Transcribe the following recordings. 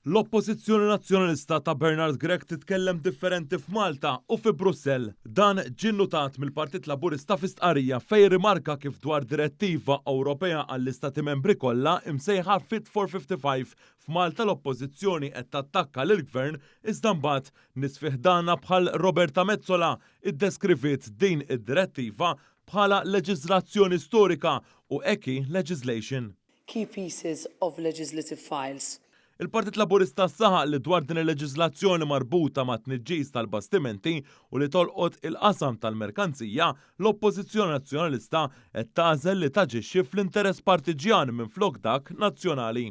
L-Oppożizzjoni Nazzjonalista ta' Bernard Grech titkellem differenti f'Malta u fi Brussell. Dan ġie nnutat mill-Partit Laburista fi stqarrija fejn rimarka kif dwar direttiva Ewropea għall-Istati Membri kollha imsejħa Fit for 55 f'Malta l-Oppożizzjoni qed tattakka lill-Gvern iżda mbagħad nies fi ħdanha bħal Roberta Metsola iddeskriviet din id-direttiva bħala leġiżlazzjoni storika u equi legislation. Key pieces of legislative files. Il-Partit Laburista saħaq li dwar din il-leġiżlazzjoni marbuta mat-tniġġis tal-bastimenti u li tolqot il-qasam tal-merkanzija, l-Oppożizzjoni Nazzjonalista qed tagħżel li taġixxi fl-interess partiġġjan minflok dak nazzjonali.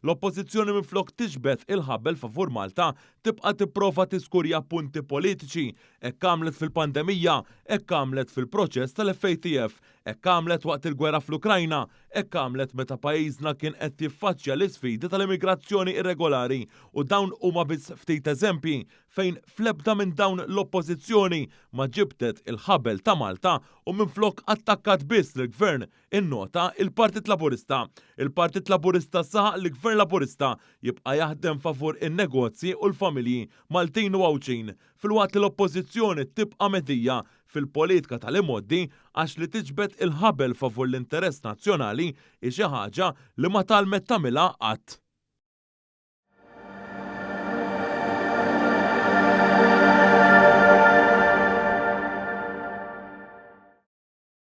L-Oppożizzjoni minflok tiġbed il-ħabel favur Malta tibqa' tipprova tiskurja punti politiċi. Hekk għamlet fil-pandemija, hekk għamlet fil-proċess tal-FATF, Hekk għamlet waqt il-gwerra fl-Ukrajna, hekk għamlet meta pajjiżna kien qed jiffaċċja l-isfidi tal-immigrazzjoni irregolari u dawn huma biss ftit eżempji fejn fl-ebda minn dawn l-Oppożizzjoni ma ġibdet il-ħabel ta' Malta u minflok attakkat biss lill-Gvern, innota il-Partit Laburista. Il-Partit Laburista saħaq li Gvern Laburista jibqa' jaħdem favur in-negozji u l-familji Maltin u Għawdxin, filwaqt li l-Oppożizzjoni tibqa' medija fil-politika tal-imgħoddi għax li tiġbed il-ħabel favur l-interess nazzjonali hi xi ħaġa li ma tgħallmet tagħmilha qatt.